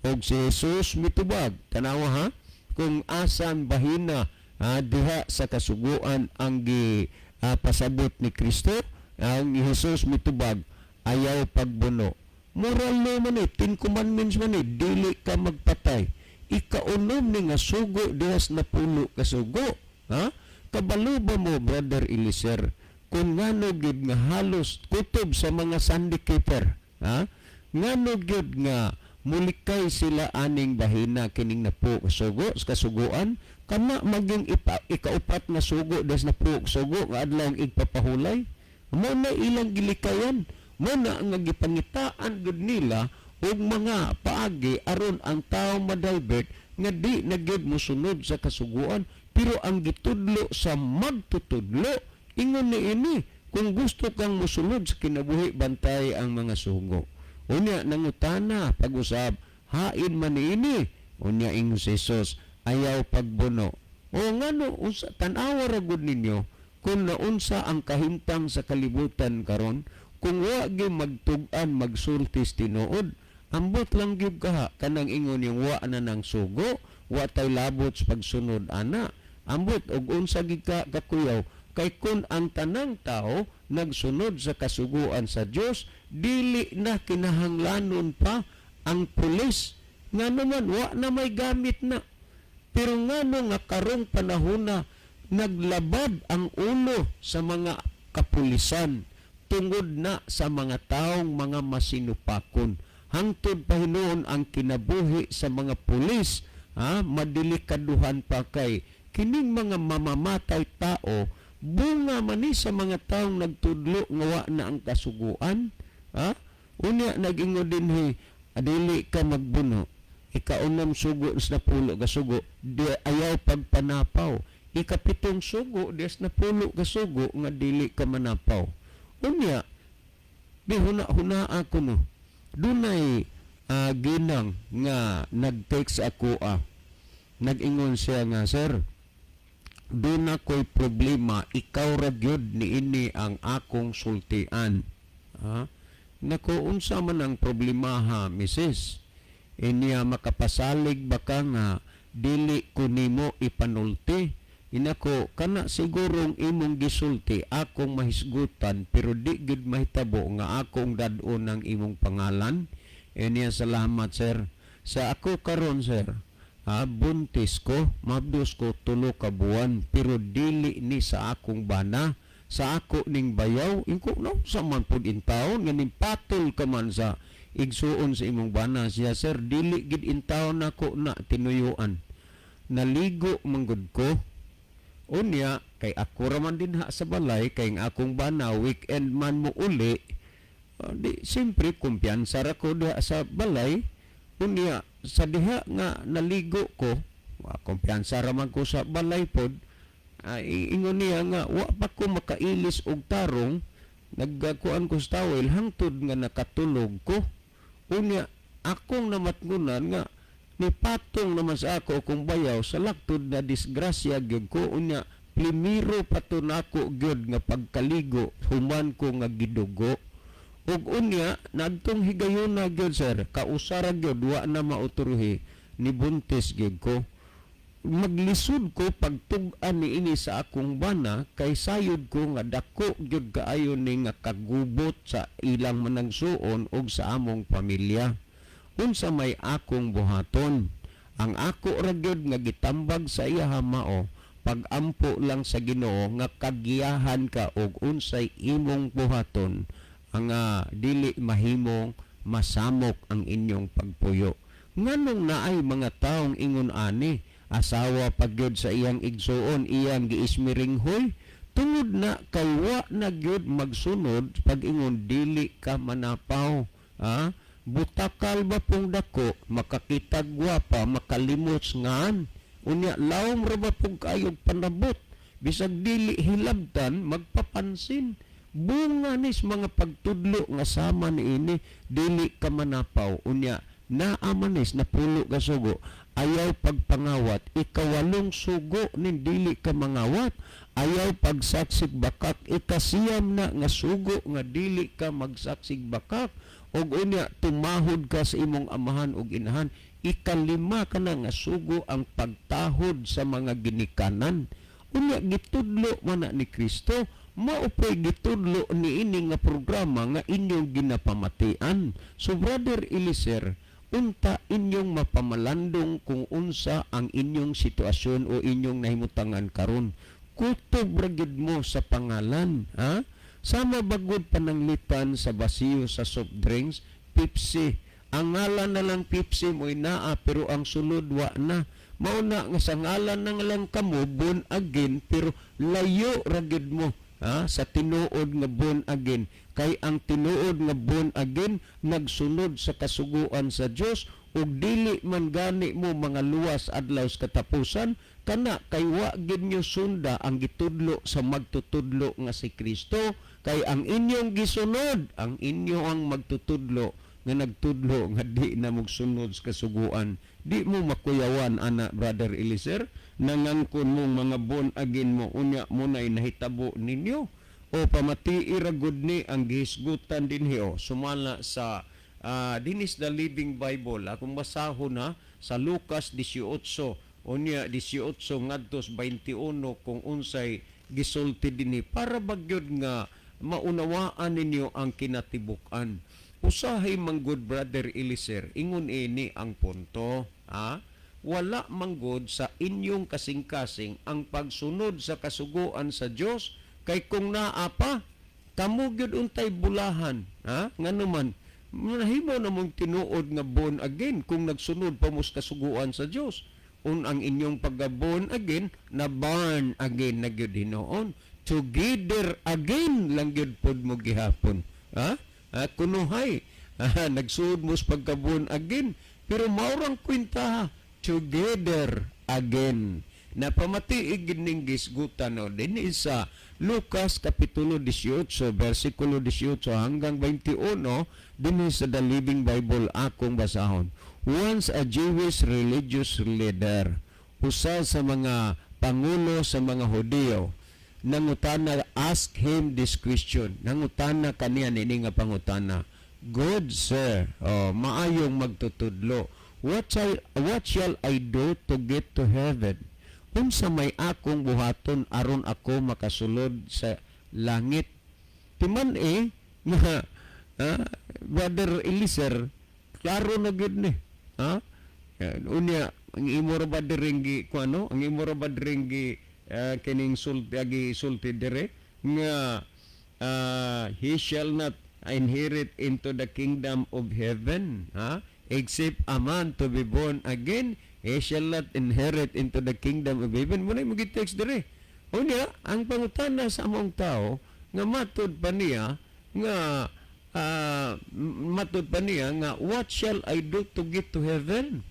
Og si Jesus mitubag, tanawa ha, kung asan bahina diha sa kasuguan ang gi pasabot ni Kristo. Ang Jesus mitubag, ayaw pagbuno. Moral law man eh, Ten Commandments man eh, dili ka magpatay. Ikaunom ni nga sugo diha sa 10 ka sugo, ha? Kabalo ba mo, Brother Eliser, kung ngano gid nga halos kutob sa mga Sunday keeper, ha, ngano gyud nga mulikay sila aning bahina kining 10 ka sugo sa kasuguan, kana maging ikaupat nga sugo des 10 ka sugo nga adlaw ang igpapahulay? Mo na ilang gilikayan, mo na nga gipangitaan gud nila og mga paagi aron ang tao ma-divert nga di na gyud mosunod sa kasuguan. Pero ang gitudlo sa magtutudlo, ingon ni ini, kung gusto kang mosunod sa kinabuhi, bantay ang mga sugo. Unya nangutana pag-usab, hain man niini? Unya ingon si Jesus, ayaw pagbuno. O ngano unsa, tan-awa ra gud ninyo kung naunsa ang kahimtang sa kalibutan karon kung wa gyud magtug-an magsulti tinuod. Ambot lang gyud kaha kanang ingon yung wa na nang sugo, wa tay labot sa pagsunod ana. Ambot og unsa gid ka kakuyaw, kay kun ang tanang tao nagsunod sa kasuguan sa Dios, dili na kinahanglanon pa ang pulis. Ngano man wa na may gamit na. Pero ngano nga karong panahona naglabad ang ulo sa mga kapulisan tungod na sa mga taong mga masinupakon? Hangtod pa hinuon ang kinabuhi sa mga pulis, ha, madelikaduhan pa, kay kining mga mamamatay tao, bunga man ni sa mga taong nagtudlo nga wa na ang kasuguan, ha? Unya nag-ingon dinhi, dili ka magbuno. Ikaunom sugo sa 10 ka sugo, di ayaw pagpanapaw. Ikapitong sugo des 10 ka sugo nga dili ka manapaw. Unya di huna-huna ako, no, dunay ginang nga nag-text ako, nag-ingon siya nga, "Sir, duna ko'y problema, ikaw ra gyud niini ang akong sultian." Ha? Nako, unsa man ang problema ha, misis? Inya, makapasalig ba ka nga dili ko nimo ipanulti? Inako, kana sigurong imong gisulti akong mahisgutan, pero di gid mahitabo nga akong dad-on ang imong pangalan. Inya, salamat, sir. Sa ako karon, sir, Ha, buntis ko, mabdos ko 3 ka buwan, pero dili ni sa akong bana, sa ako ning bayaw. Ingko no sa man pud intawon nga ning patol ka man sa igsuon sa imong bana siya. Sir, dili gid intawon nako na tinuyuan. Naligo manggod ko. Unya kay ako ra man dinha sa balay, kay ang akong bana weekend man mo uli. Di siyempre kumpiyansa ra ko diha sa balay. Unya sa diha nga naligo ko, wa kumpiyansa ra man ko sa balay pod. Ingon niya nga wa pa ko makailis og tarong, nagkuan ko sa towel hangtod nga nakatulog ko. Unya akong namatngunan nga nipatong naman sa ako kung bayaw sa laktod na disgrasya gyud ko. Unya primero pa to nako gyud nga pagkaligo human ko nga gidugo. Ug unya nadtong higayuna gyud, sir, kausara gyud, wa na mauturhi, nibuntis gyud ko. Maglisod ko pagtug-an niini sa akong bana kay sayod ko nga dako gyud kaayo ni nga kagubot sa ilang managsuon ug sa among pamilya. Unsa may akong buhaton? Ang ako ra gyud nga gitambag sa iyaha mao pagampo lang sa Ginoo nga kagiyahan ka og unsay imong buhaton ang dili mahimong masamok ang inyong pagpuyo. Nganong naay mga taong ingon ani, asawa pa gyud sa iyang igsuon iyang giismiringhoy? Tungod na kay wa na gyud magsunod pag ingon dili ka manapaw, ha? Butakal ba pong dako, makakitag gwapa, makalimot ngan. Unya lawom ra ba pong kaayog panabot, bisag dili hilabtan magpapansin. Bunga nis mga pagtudlo nga sama niini, dili ka manapaw. Unya naa manis na 10 ka sugo, ayaw pagpangawat. Ikawalong sugo nin dili ka mangawat. Ayaw pagsaksik bakak, 9 na nga sugo nga dili ka magsaksik bakak. Ug unya tumahod ka sa imong amahan ug inahan, 5 ka na nga sugo, ang pagtahod sa mga ginikanan. Unya gitudlo man na ni Kristo, mao po'y gitudlo niini nga programa nga inyong ginapamatian. So Brother Eliser, unta inyong mapamalandong kung unsa ang inyong sitwasyon o inyong nahimutangan karon. Kutob ra gyud mo sa pangalan, ha? Sama bagod pananglitan sa basiyo sa soft drinks, Pepsi. Ang ngalan na lang Pepsi mo'y naa, pero ang sulod wa na. Mao na nga sa ngalan na nga lang kamo born again, pero layo ra gyud mo, ha, sa tinuod nga born again. Kay ang tinuod nga born again nagsunod sa kasuguan sa Dios, ug dili man gani mo mga luwas adlaw sa katapusan kana kay wa gid nyo sunda ang gitudlo sa magtutudlo nga si Kristo, kay ang inyong gisunod ang inyo ang magtutudlo nga nagtudlo nga di na mogsunod sa kasuguan. Di mo makuyawan ana, Brother Eliser, nangangkon mong mga born again mo, unya mo na'y nahitabo ninyo. O pamatii ra gud ni ang gihisgutan dinhi o sumala sa dinis the Living Bible. Akong basahon na sa Lucas 18, unya 18 ngadto 21, kung unsay gisulti dinhi para bagyod nga maunawaan ninyo ang kinatibuk-an. Usahay manggod, Brother Eliser, ingon ini ang punto, ha? Wala manggod sa inyong kasing-kasing ang pagsunod sa kasuguan sa Dios, kay kung naa pa kamo gyud untay bulahan, ha? Ngano man nahimo na mong tinuod nga born again kung nagsunod pa mo sa kasuguan sa Dios. Un ang inyong pagka-born again na born again na gyud hinuon, together again lang gyud pod mo gihapon, ha? Ha, kunuhay, ha, nagsuod mo sa pagka-born again, pero maurang kwenta, ha, together again. Napamati gid ning gisgutan no din sa Lucas kapitulo 18 bersikulo 18 hanggang 21, dinhi sa The Living Bible akong basahon. Once a Jewish religious leader, usa sa mga pangulo sa mga Hudiyo, nangutana, ask him this question. Nangutana kaniya niini nga pangutana. "Good sir," oh, maayong magtutudlo. What shall I do to get to heaven?" Unsa may akong buhaton aron ako makasulod sa langit? Timan eh nga, Brother Eliser, klaro na gyud ni. Ha? Unya Ang imo ra ba diring kuano, ang imo ra ba diring kining sulti, agi sulti dire nga he shall not inherit into the kingdom of heaven, ha? Except a man to be born again, he shall not inherit into the kingdom of heaven. Muna mo text dire. Unya, ang pangutana sa among tao nga matud pa niya nga matud pa niya nga, "What shall I do to get to heaven?"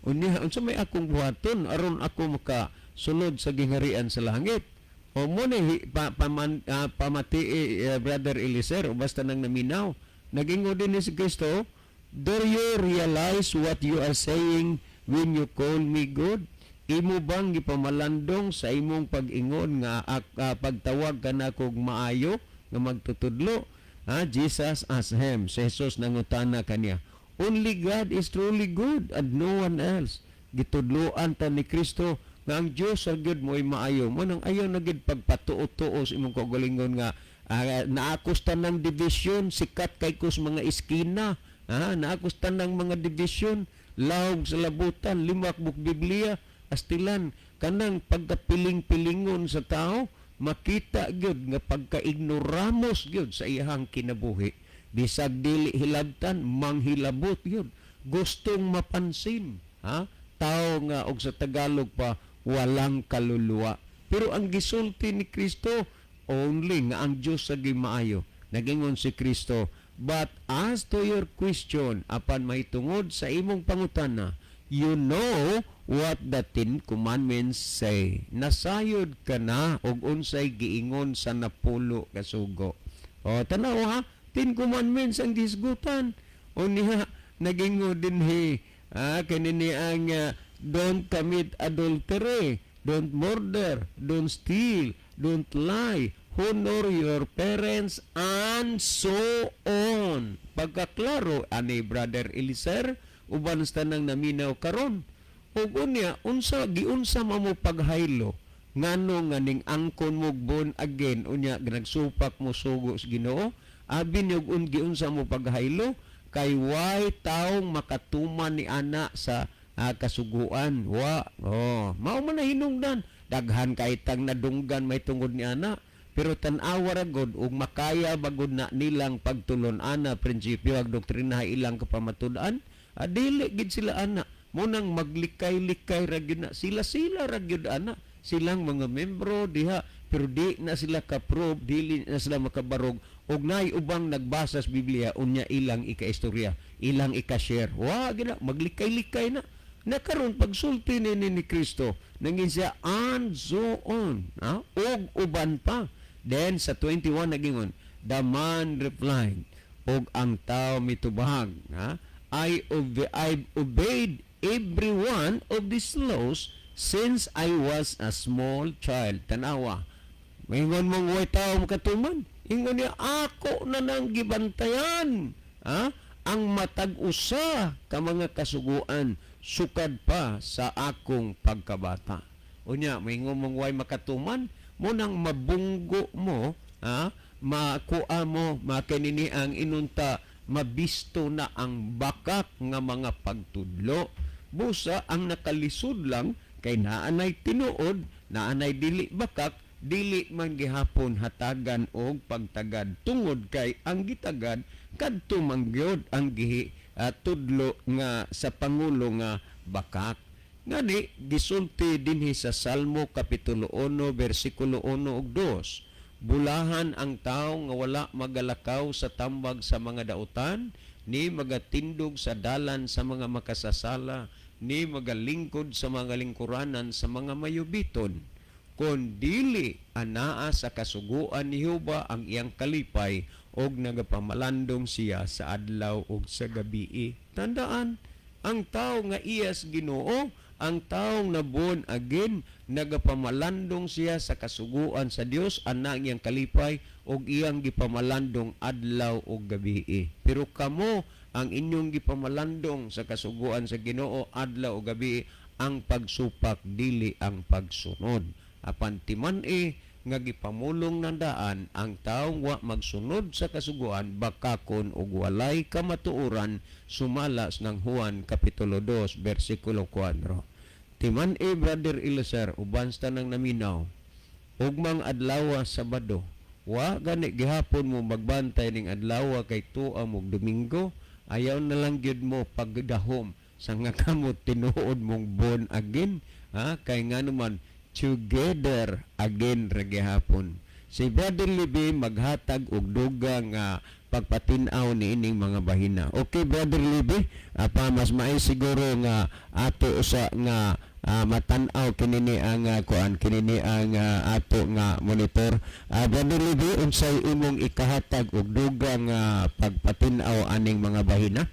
Unya, unsa may akong buhaton aron ako maka sulod sa gingharian sa langit? O mo ni pamati, Brother Eliezer, o basta nang naminaw. Nagingo din ni si Kristo, "Do you realize what you are saying when you call me good?" Imo bang gipamalandong sa imong pag-ingon nga pagtawag ka na kog maayo nga magtutudlo? Ha? Jesus asked him. Si Jesus nangutana kaniya. Only God is truly good and no one else. Gitudloan ta ni Kristo nga ang Dios sa gyud mo'y maayo. Mo nang ayaw na gid pagpatuo-tuo sa imong kaugalingon nga naakos tanang division, sikat kay kus mga iskina. Ha, naakos tanang mga division, lawg sa labutan, limak book Biblia, astilan kanang pagkapiling-pilingon sa tao, makita gyud nga pagka-ignoramos gyud sa iyang kinabuhi. Bisag dili hilabtan, manghilabot gyud. Gustong mapansin, ha? Tao nga og sa Tagalog pa, walang kaluluwa. Pero ang gisulti ni Kristo, only nga ang Dios sa maayo. Nagingon si Kristo, "But as to your question," apan mahitungod sa imong pangutana, "you know what the Ten Commandments say." Nasayod ka na og unsay giingon sa 10 ka sugo. O, tanaw ha, Ten Commandments ang gisgutan. O niya, nagingon din he, kanini ang don't commit adultery, don't murder, don't steal, don't lie, honor your parents, and so on. Pagkaklaro, ani Brother Eliezer, uban sa tanang naminaw karon. Ug unya, unsa giunsa mo paghaylo ngano nga ning angkon mo born again, unya nagsupak mo sugo sa Ginoo? Abi niyog un giunsa mo paghaylo kay way taong makatuman ni ana sa kasuguan? Wa, oh, mao man na hinungdan daghan kay tang nadunggan may tungod ni ana, pero tan-awa ra gud ug makaya bagud na nilang pagtulon ana prinsipyo ag doktrina ilang kapamatud-an. Dili gid sila ana munang maglikay-likay ra gyud na sila, sila ra gyud ana silang mga membro diha, pero di na sila ka-prove, dili na sila makabarog og naay ubang nagbasa sa Biblia, unya ilang ika-istorya, ilang ika-share. Wa gina maglikay-likay na na karon pagsulti ni Kristo, nangin siya "and so on," ha? Og uban pa. Then sa 21 nagingon, the man replied, og ang tao mitubag, ha? "I've obeyed every one of these laws since I was a small child." Tanawa. Maingon mong way tao makatuman. Ingon niya, ako na nang gibantayan. Ha? Ang matag usa ka mga kasuguan sukad pa sa akong pagkabata. Unya, maingon mong way makatuman, mo nang mabunggo mo, ha? Makuha mo, makinini ang inunta, mabisto na ang bakak nga mga pagtudlo. Busa ang nakalisod lang kay naanay tinuod, naanay dili bakak, dili man gihapon hatagan og pagtagad tungod kay ang gitagad kadto man gyud ang gihi tudlo nga sa pangulo nga bakak. Ngani gisulti dinhi sa Salmo kapitulo 1 bersikulo 1 ug 2: Bulahan ang tao nga wala magalakaw sa tambag sa mga dautan, ni magatindog sa dalan sa mga makasasala, ni magalingkod sa mga lingkuranan sa mga mayubiton. Kon dili anaa sa kasuguan ni Jehova ang iyang kalipay og nagapamalandong siya sa adlaw ug sa gabii. Tandaan, ang tao nga iyas Ginoo, ang taong na born again, nagapamalandong siya sa kasuguan sa Dios, ana ang iyang kalipay ug iyang gipamalandong adlaw ug gabii. Pero kamo, ang inyong gipamalandong sa kasuguan sa Ginoo adlaw ug gabii ang pagsupak, dili ang pagsunod. Apan timan-i nga gipamulong nandaan, ang taong wa magsunod sa kasuguan bakakon ug walay kamatuoran, sumala ng Juan kapitulo 2 bersikulo 4. Timan e Brother Eleazar, uban sa tanang naminaw, ugmang adlaw Sabado, wa gani gihapon mo magbantay ning adlaw kay tuwa mo Domingo, ayaw na lang gyud mo pagdahom sa nga kamo tinuod mong born again, ha? Kay nga naman together again ra gihapon. Si Brother Libby maghatag og duga nga pagpatin-aw niining mga bahina. Okay, Brother Libby, apa mas maay siguro nga ato usa nga matan-aw kinini ang kuan kinini ang ato nga monitor. Brother Libby, unsay imong ikahatag og duga nga pagpatin-aw aning mga bahina?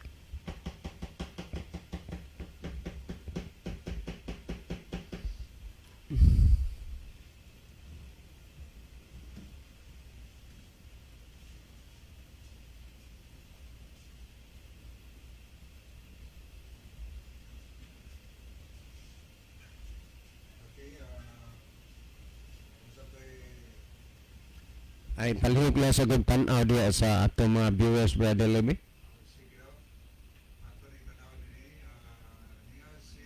Okay, unsa to'y Ay palihog lang sa kong tan-aw diya sa atong mga viewers, Brother Libby. Sige, oh. Ato ni tanaw ni niya si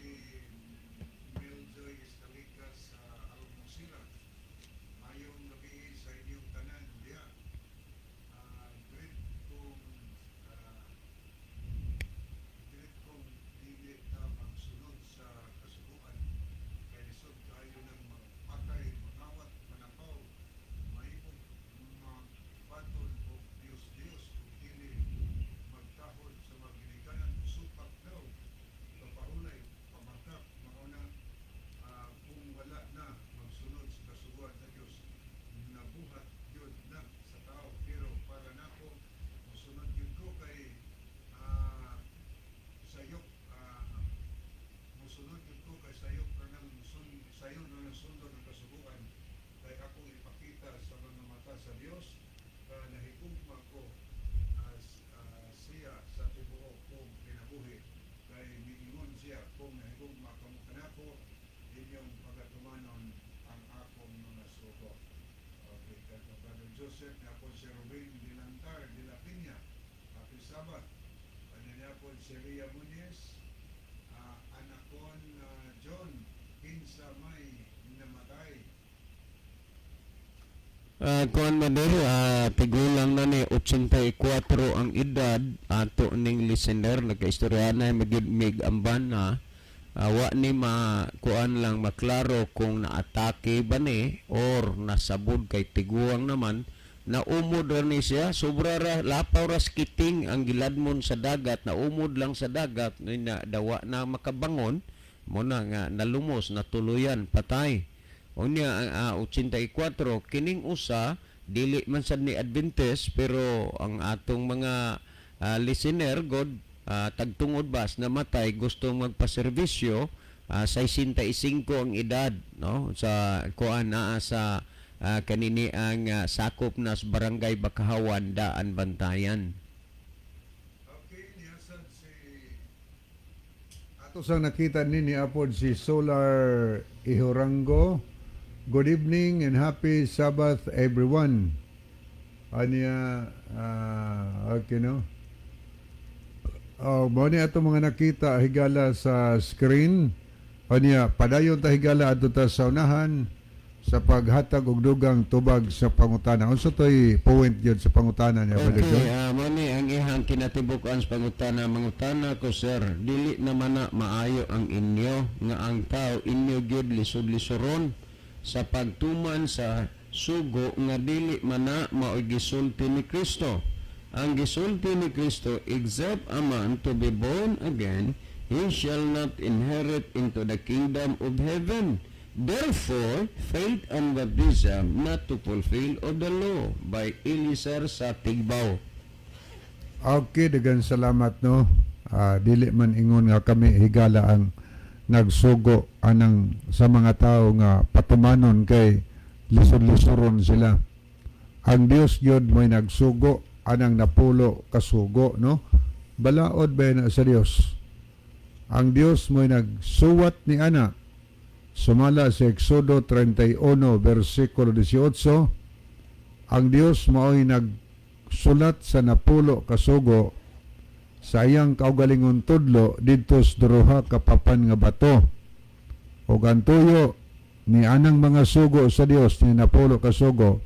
Miljoy Escalica sa Almosira. Mayong gabi sa inyong tanan diya. Great kung great kung dili ta magsunod sa kasuguan kay lisod kayo ng magpatay, mangawat, manakaw, mahimong magbatol og Dios-Dios ug dili magtahod sa mga ginikanan, supak daw, kapahulay, pamakak, mauna kung wala na magsunod sa kasuguan sa Dios, nabuhat yun na sa tao. Pero para nako, musunod yun ko kay sayop, musunod yun ko kay sayop na ng sayo na ng sundon ng kasuguan kay akong ipakita sa mga mata sa Dios na nahigugma ko as siya sa tibuok kong kinabuhi kay miingon siya kung nahigugma kamo kanako inyong pagatumanon ang akong mga sugo. Okay, kay Brother Joseph na si Ruben Dilantar de la Peña. Happy Sabbath. Ano niya po si Ria Muñez, anakon John, kinsa may namatay. Kuan man diri, tigulang na ni 84 ang edad ato ning listener, nagkaistorya na magid mig amban na. Wa ni ma kuan lang maklaro kung naatake ba ni or nasabod kay tiguang naman naumod ra ni siya, sobra ra lapaw ra skiting ang giladmon sa dagat, naumod lang sa dagat ni na dawa na makabangon mo na nga nalumos, natuluyan patay. Unya ang 84 kining usa dili man sad ni Adventist pero ang atong mga listener god tagtungod bas namatay gusto magpaserbisyo, 65 ang edad no sa kuan naa sa kanini ang sakop na sa Barangay Bakahawan, Daan, Bantayan. Okay, niyasad si ato sang nakita ni Apod si Solar Ihorango. Good evening and happy Sabbath, everyone. Anya, okay no? Oh, mao ni ato mga nakita higala sa screen. Anya, padayon ta higala adto ta sa unahan sa paghatag og dugang tubag sa pangutana. Unsa toy point gyud sa pangutana niya, Brother Okay, John? Mo ni ang ihang kinatibuk-an sa pangutana. Mangutana ko, sir, dili naman na maayo ang inyo nga ang tao inyo gyud lisod-lisoron sa pagtuman sa sugo nga dili man na mao'y gisulti ni Kristo. Ang gisulti ni Kristo, except a man to be born again, he shall not inherit into the kingdom of heaven. Therefore, faith and baptism not to fulfill of the law, by Eliezer sa Tigbaw. Okay, daghang salamat no. Dili man ingon nga kami higala ang nagsugo anang sa mga tao nga patumanon kay lisod-lisoron sila. Ang Dios gyud mo'y nagsugo anang napulo kasugo no. Balaod ba na sa Dios? Ang Dios mo'y nagsuwat ni ana. Sumala sa Exodo 31 versikulo 18, ang Dios mao'y nagsulat sa napulo kasugo sa iyang kaugalingon tudlo didto sa duha ka papan nga bato. Ug ang tuyo ni anang mga sugo sa Dios, ni napulo ka sugo,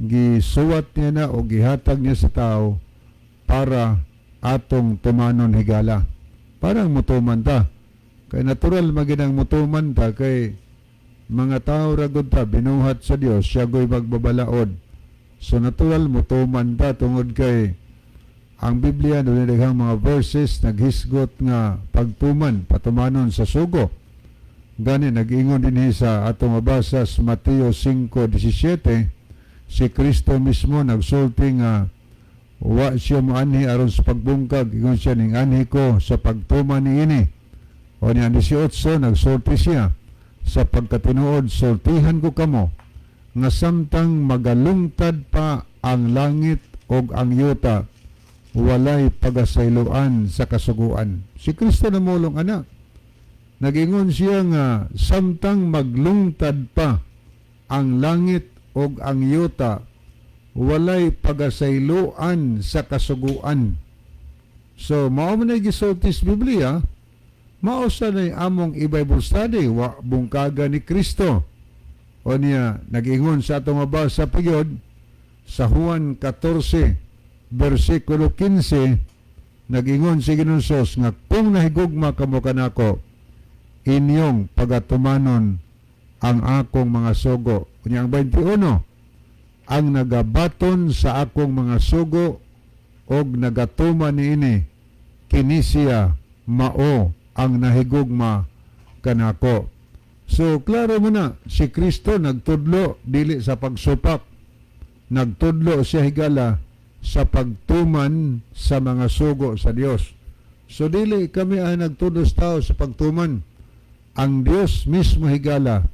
gisuwat niya na o gihatag niya sa tao para atong tumanon, higala. Parang mutuman ta. Kay natural maginang mutuman ta kay mga tao ra gud ta, binuhat sa Dios, siya goy magbabalaod. So natural mutuman ta tungod kay ang Biblia, dunay daghang mga verses naghisgot nga pagtuman, patumanon sa sugo. Gani nag-ingon dinhi sa atong mabasa sa Mateo 5:17, si Kristo mismo nagsulti nga wa siya moanhi aron sa pagbungkag, ingon siya, ning anhi ko sa pagtuman niini. O niya 18, nagsulti siya, "Sa pagkatinuod, sultihan ko kamo nga samtang magalungtad pa ang langit ug ang yuta, walay pagasayloan sa kasuguan." Si Kristo namulong ana. Nagingon siya nga samtang maglungtad pa ang langit ug ang yuta, walay pagasayloan sa kasuguan. So mao man ay gisulti sa Biblia, mao sa nay among i-Bible study, wa bungkaga ni Kristo. O niya, nag-ingon sa atong mabasa pagyod sa Juan 14, versikulo 15, nag-ingon si Ginoong Hesus nga kung nahigugma kamo kanako, inyong pagatumanon ang akong mga sugo. Unya ang 21, ang nagabaton sa akong mga sugo og nagatuman niini, kini siya mao ang nahigugma kanako. So klaro mo na, si Kristo nagtudlo dili sa pagsupak. Nagtudlo siya, higala, sa pagtuman sa mga sugo sa Dios. So dili kami ang nagtudlo sa tao sa pagtuman. Ang Dios mismo, higala,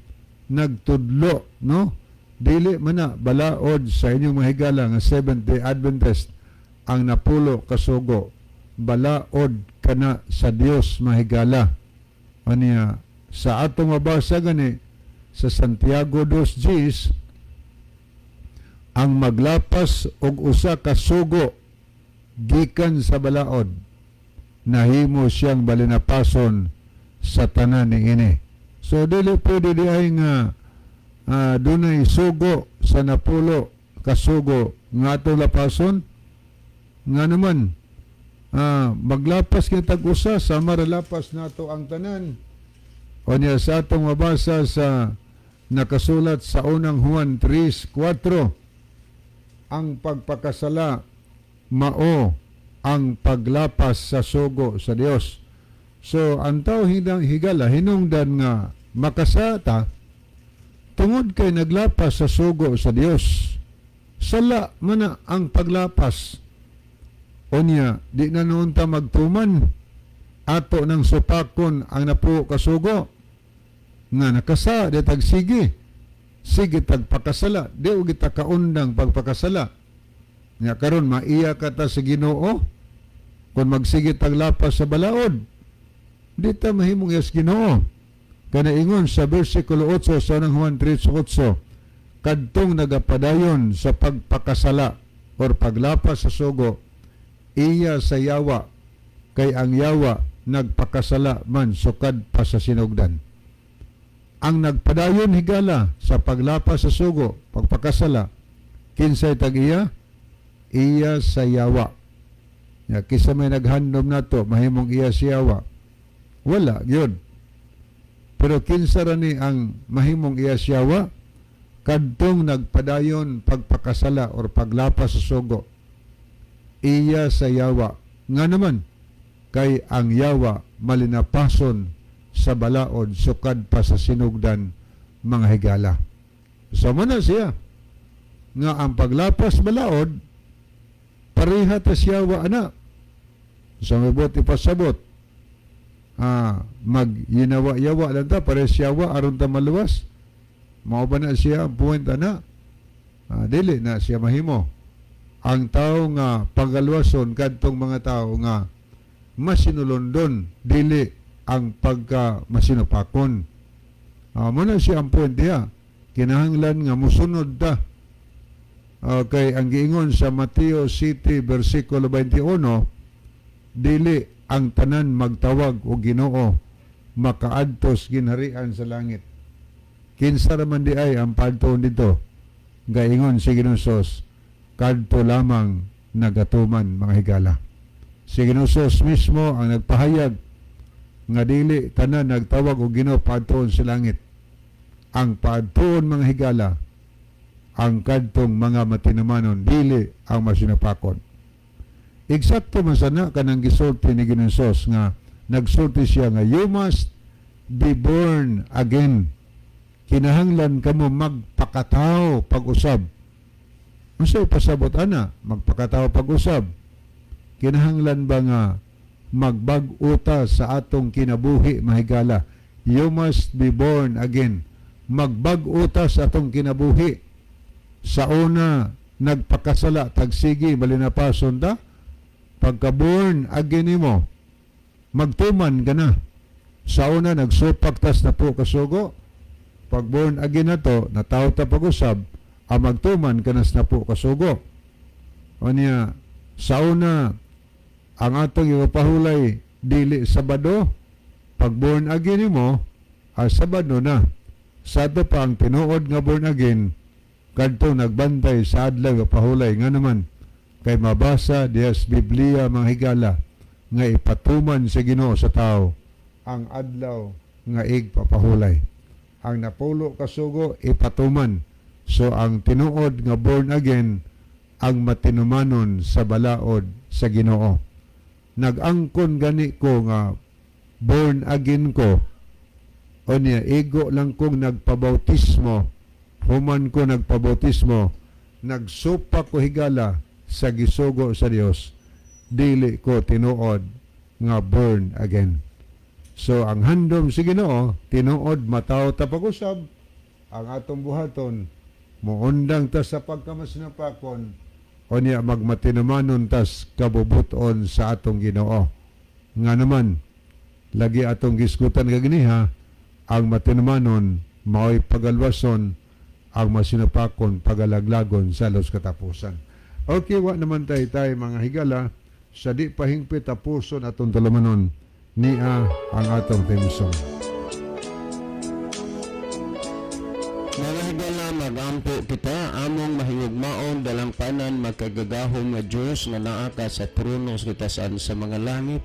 nagtudlo, no? Dili man na balaod sa inyong mga higala nga Seventh-day Adventist ang napulo kasugo. Balaod kana sa Dios, mahigala. Aniya sa atong mabasa gani sa Santiago 2:10, ang maglapas og usa ka sugo gikan sa balaod, nahimo siyang balinapason sa tanan niini. So dili pwede di ay nga dunay sugo sa napulo kasugo nga atong lapason. Nga naman maglapas kita tag usa, sama ra lapas nato ang tanan. O niya sa atong mabasa sa nakasulat sa Unang Juan 3:4, ang pagpakasala mao ang paglapas sa sugo sa Dios. So ang tao hidang, higala, hinungdan nga makasata tungod kay naglapas sa sugo sa Dios. Sala man na ang paglapas. Unya, di na noon ta magtuman. Ato nang supakon ang napulo kasugo. Nga nakasa, di tag sige. Sige tagpakasala. Di og kita kaundang pagpakasala. Nga karon maiya ka ta sa Ginoo kung magsige taglapas sa balaod. Di ta mahimong iya sa Ginoo. Kana ingon sa versikulo 8 sa Unang Juan 3:8, kadtong nagapadayon sa pagpakasala or paglapas sa sugo, iya sa yawa, kay ang yawa nagpakasala man sukad pa sa sinugdan. Ang nagpadayon, higala, sa paglapas sa sugo, pagpakasala, kinsay tag-iya? Iya sa yawa. Ya, kisa may naghandom nato mahimong iya sa yawa? Wala yun. Pero kinsa ra ni ang mahimong iya sa yawa? Kadtong nagpadayon pagpakasala or paglapas sa sugo, iya sa yawa. Nga naman, kay ang yawa malinapason sa balaod sukad pa sa sinugdan, mga higala. So muna siya nga ang paglapas balaod, pareha ta siya wa ana. So may buot ipasabot, magyinawa-yawa lang ta pare siyawa aron ta maluwas. Mao ba na siya ang point ana? Dili na siya mahimo. Ang tao nga pagaluwason, kadtong mga tao nga masinulondon, dili ang pagka masinupakon. Muna siya ang point diha. Kinahanglan nga musunod ta. Kay ang giingon sa Mateo 7 versikulo 21, dili ang tanan magtawag og Ginoo, makaadto sa ginharian sa langit. Kinsa ra man di ay ang paadtoon dito? Gaingon si Ginoong Hesus, kadto lamang nagatuman, mga higala. Si Ginoong Hesus mismo ang nagpahayag nga dili tanan nagtawag og Ginoo paadtoon sa langit. Ang paadtoon, mga higala, ang kadtong mga matinumanon, dili ang masinupakon. Eksakto man sana kanang gisulti ni Ginoong Hesus nga nagsulti siya nga you must be born again. Kinahanglan kamo magpakatao pag-usab. Unsay pasabot ana magpakatao pag-usab? Kinahanglan ba nga magbag-o ta sa atong kinabuhi, mahigala? You must be born again. Magbag-o ta sa atong kinabuhi. Sa una, nagpakasala, tagsigi, malinapason ta. Pagka born again nimo, magtuman ka na. Sa una, nagsupak tas napo kasugo. Pag born again na to, natawo ta pag-usab, ang magtuman ka na sa napo kasugo. O niya, sa una, ang atong ipahulay dili Sabado, pag born again mo, ah, Sabado na. Sa ato pa, ang tinuod nga born again, kadto nagbantay sa adlaw nga pahulay. Nga naman, kay mabasa diya sa Biblia, mga higala, nga ipatuman sa Ginoo sa tao ang adlaw nga igpapahulay. Ang napulo kasugo ipatuman. So ang tinuod nga born again ang matinumanon sa balaod sa Ginoo. Nag-angkon gani ko nga born again ko. O niya, igo lang kong nagpabautismo. Human ko nagpabautismo, nagsupak ko, higala, sa gisugo sa Dios. Dili ko tinuod nga born again. So ang handom sa Ginoo, tinuod matawo ta pag-usab, ang atong buhaton, muundang ta sa pagkamasinapakon, o niya magmatinumanon tas kabubuton sa atong Ginoo. Nga naman, lagi atong gisgutan kaginiha, ang matinumanon, mao'y pagalwason, ang masinapakon, pagalaglagon sa los katapusan. Okay, wa naman tayo tayo mga higala, sa di pahingpit tapuson atong tulumanon, nia ang atong theme song. Mga higala, magampo kita. Among mahigugmaon, dalangpanan, magkagagahom nga Diyos nga naa ka sa trono sa kitasan sa mga langit.